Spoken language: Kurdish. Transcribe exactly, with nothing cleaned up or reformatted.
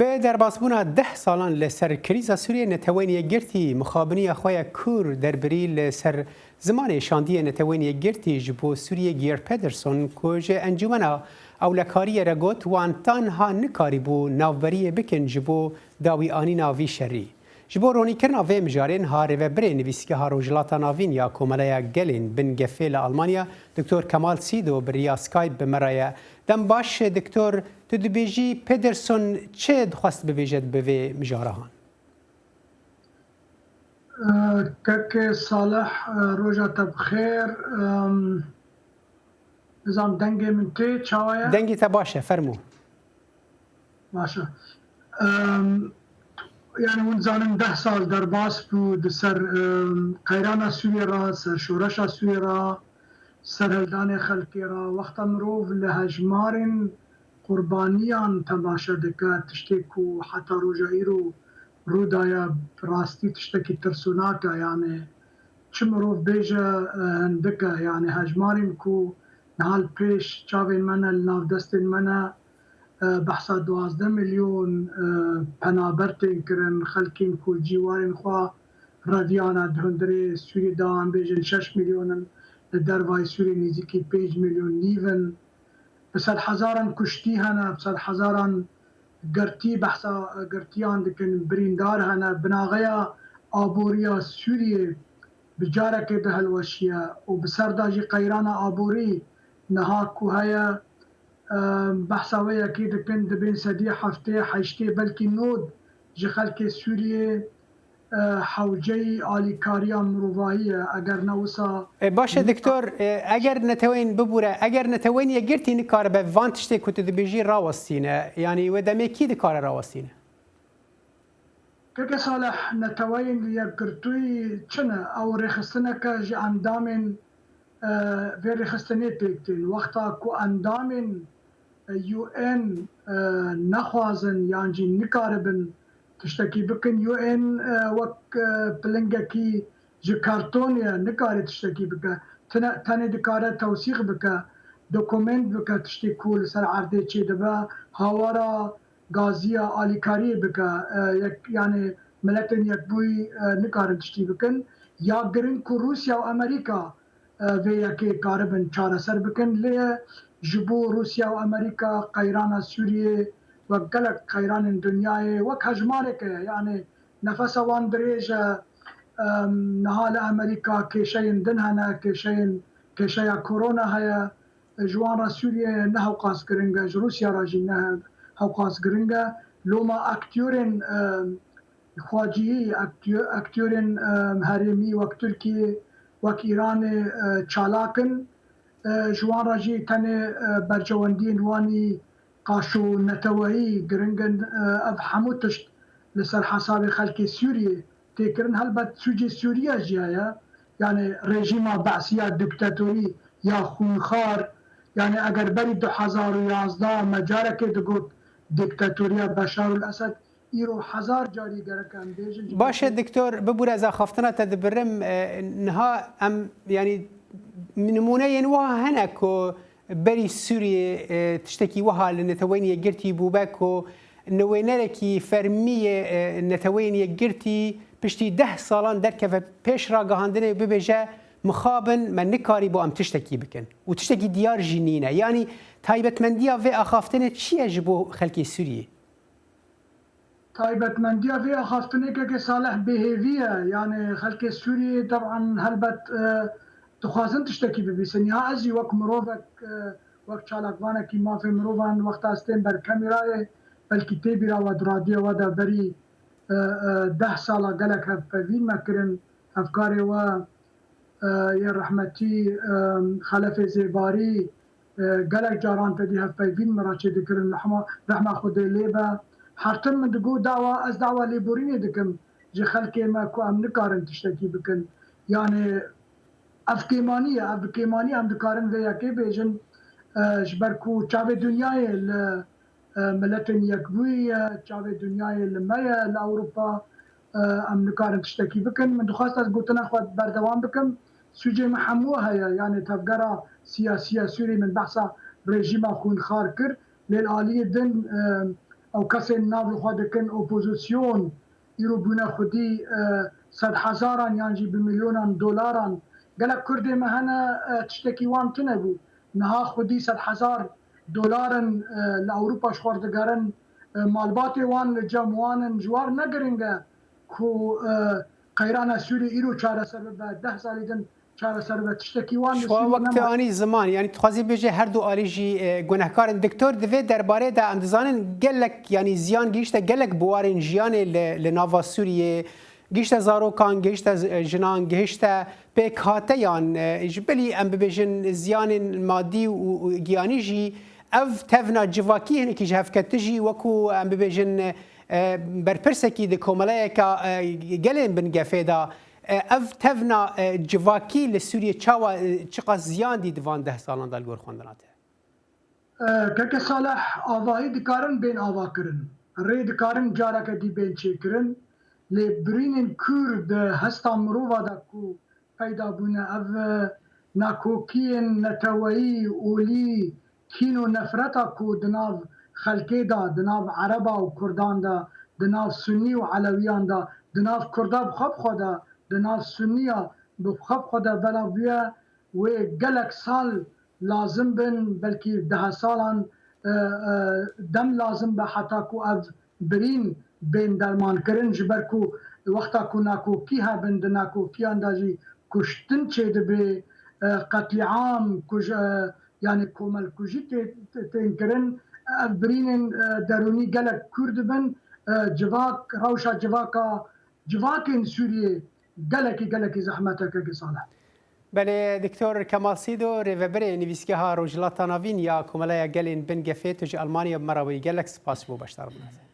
Bi derbasbûna deh salan li ser krîza Sûriyê, Neteweyên Yekgirtî mixabiniya xwe ya kûr derbirî li ser zimanê şandiye Neteweyên Yekgirtî ji bo Sûriyê Geir Pedersen, ku ji Encûmena Ewlekariyê re got, wan ta niha nikarîbû navberiyê bikin ji bo dawîanîna vî şerî. Ji bo ronîkirina vê mijarê niha rêvebirê Nivîsgeha Rojhilata Navîn ya Komeleya Gelên Bin Gefê li Almanya, Doktor Kemal Sîdo, bi riya Skype bi me re ye. Dem baş, Doktor, tu dibêjî Pedersen çi dixwest bibêje bi vê mijara han? Kekê Salih, roja te bi xêr. Nizam dengê min tê çawa ye? Dengê te baş e, fermo. Baş e. Em, yani hûn zanin deh sal derbas bû di ser, em, qeyrana Sûriyê re, ser şoreşa Sûriyê re, ser hildanê xelkê re. Wexta mirov li hejmarên qurbaniyan temaşe dike, tiştê ku heta roja îro rû daye, bi rastî tiştekî tirsonak e. Yani çi mirov bêje, e, hindik e. Yani hejmarên ku niha li pêş çavên me ne, li nav destên me ne, e, behsa duwazdeh milyon, e, penaber tên kirin, xelkên ku cîwarên xwe reviyane di hundirê Sûriyê de, em bêjin şeş milyon in, li dervayî Sûriyê nêzîkî pênc milyon nîv in. Bi sedhezaran kuştî hene, bi sedhezaran girtî behsa girtiyan dikin, birîndar hene. Binaxeya aboriya Sûriyê bi carekê de hilweşiye û bi ser de jî qeyrana aborî niha ku heye, em, behsa wê yekê dikin, dibên sedî heftê, heştê, belkî nod ji xelkê Sûriyê, e, hewceyî alîkariya mirovahî ye, eger ne wisa E, baş e, Doktor, e, eger neteweyên bibûre, eger Neteweyên Yekgirtî nikaribe van tiştê ku tu dibêjî rawestîne, yanî wê demê kî dikare rawestîne? Keke Salih, Neteweyên Yekgirtûyî çi ne? Ew rêxistineke ji endamên, e, vê rêxistinê pêk tên. Wexta ku endamên, e, U N, e, nexwazin yan jî nikaribin tiştekî bikin, U N, e, wek, e, pilingekî ji kartonê ye, nikare tiştekî bike. Tine-, tenê dikare tewsîq bike, dokument bike tiştê ku li ser erdê çêdibe, hawara gaziya alîkariyê bike. E, yek, yani Miletên Yekbûyî, e, nikarin tiştî bikin. Ya giring ku Rûsya û Amerîka, e, vê yekê karibin çareser bikin. Lê ji bo Rûsya û Amerîka qeyrana Sûriyê wek gelek qeyranên dinyayê wek hejmarek e. Yani nefesa wan dirêj e. Em, niha li Amerîka kêşeyên din hene, kêşeyên, kêşeya korona heye. Ji wan re Sûriye ne hewqas giring e, ji Rûsya re jî ne hewqas giring e. Loma aktörên, e, xwecihî, aktö-, aktörên, e, herêmî wek Tirkiyê, wek Îranê, e, çalak in. E, ji wan re jî tenê, e, berjewendiyên wanî qaşo neteweyî giring in. E, ev hemû tişt li ser hesabê xelkê Sûriyê tê kirin. Helbet sûcê Sûriye jî heye. Yani rejîma Be'siya diktatorî ya xûnxar, yani eger berî du hezar û yazdeh me carekê digot diktatoriya Beşar ul Esed, îro hezar carî gerek em bêjin. Baş e, Doktor, bibûre ez axaftina te dibirim. E, niha em, yani nimûneyên wiha hene ku berî Sûriyê, e, tiştekî wiha li Neteweyên Yekgirtî bûbe ku nivînerekî fermî yê, e, Neteweyên Yekgirtî piştî deh salan derkeve pêş ragihandinê û bibêje, mixabin, me nikarîbû em tiştekî bikin. Û tiştekî diyar jî nîne. Yanî taybetmendiya vê axaftinê çi ye ji bo xelkê Sûriyê? Taybetmendiya vê axaftinê keke Salih bêhêvî ye. Yani xelkê Sûriyê teban helbet, e, dixwazin tiştekî bibîsin. Ya ez jî wek mirovek, e, wek çalakvanekî mafê mirovan wexta ez tên ber kamîrayê, belkî tê bîra we di radyoya we de berî, e, e, deh sala gelek hevpeyvîn me kirin, hevkarê we, e, yê rehmetî, e, Xelefê Zêbarî, e, gelek caran te dî hevpeyvîn min re çêdikirin, rehma, rehma Xwedê lê be. Her tim min digot dawa, ez dawa lêborînê dikim ji xelkê me ku em nikarin tiştekî bikin. Yani ev kêmanî ye, ev bi kêmanî em dikarin vê yekê bêjin, e, ji ber ku çavê dinyayê li, e, Miletên Yekbûyî ye, çavê dinyayê li me ye, li Ewropa, e, em nikarin tiştekî bikin. Min dixwest ez gotina xwe berdewam bikim. Sûcê me hemû heye, yani tevgera siyasî ya Sûriyê, min behsa rejîma xûnxar kir, lê li aliyê din, e, Ew kesên nav li xwe dikin opozîsyon, îro bûne xwedî, e, sedhezaran yan jî bi milyonan dolaran. Gelek Kurdê me hene, e, tiştekî wan tune bû. Niha xwedî sedhezar dolar in, e, li Ewropa ji xwe re digerin. E, malbatê wan li cem wan in. Ji war ne giring e ku, e, qeyrana Sûriyê îro çareser bibe, deh salî din çareser bibe. Tiştekî wan li Ji xwe Sûriyê wek te nema. Anî ziman, yanî dixwazî bêje her du alî jî, e, gunehkar in. Doktor, di vê derbarê de em dizanin gelek, yanî ziyan gihîşte gelek biwarên jiyanê li, li nava Sûriyê, gihîşte zarokan, gihîşte z-, jinan, gihîşte pêkhateyan, e, ji bilî em bibêjin ziyanên madî û, û giyanî jî. Ev tevna civakî hinekî ji hevketijî, wekû em bibêjin, e, berpirsekî di komeleyeke, e, gelên bingefê de, e, ev tevna, e, civakî li Sûriyê çawa, e, çiqas ziyan dî di van deh salan de li gor xwendina te? E, Keke Salih, avahî dikarin bên avakirin. Rê dikarin careke dî bên çêkirin. Lê birînên kûr di hesta mirova de ku peyda bûne, ev, e, nakokiyên neteweyî, olî, kîn û nefreta ku di nav xelkê de, di nav Ereba û Kurdan de, di nav Sunnî û Elewiyan de, di nav Kurda bi xwe bi xwe de, di nav Sunniya bi xwe bi xwe de belav bûye, wê gelek sal lazim bin, belkî dehe salan, e, e, dem lazim be heta ku ev birîn bên dermankirin, ji ber ku wexta ku nakokî hebin, di nakokiyan de jî kuştin çêdibe, e, qetlîam, kuj-, e, yanî komelkujî tê-, tê-, tên kirin. Ev birînên, e, derûnî gelek kûr dibin. E, civak, rewşa civaka, civakên Sûriyê gelekî, gelekî zehmet e, Keke Salih. Belê, Doktor Kemal Sîdo, rêvebirê Nivîsgeha Rojhilata Navîn ya Komeleya Gelên Bin Gefê, tu ji Almanya bi me re bûyî. Gelek spas ji bo beşdarbûna te.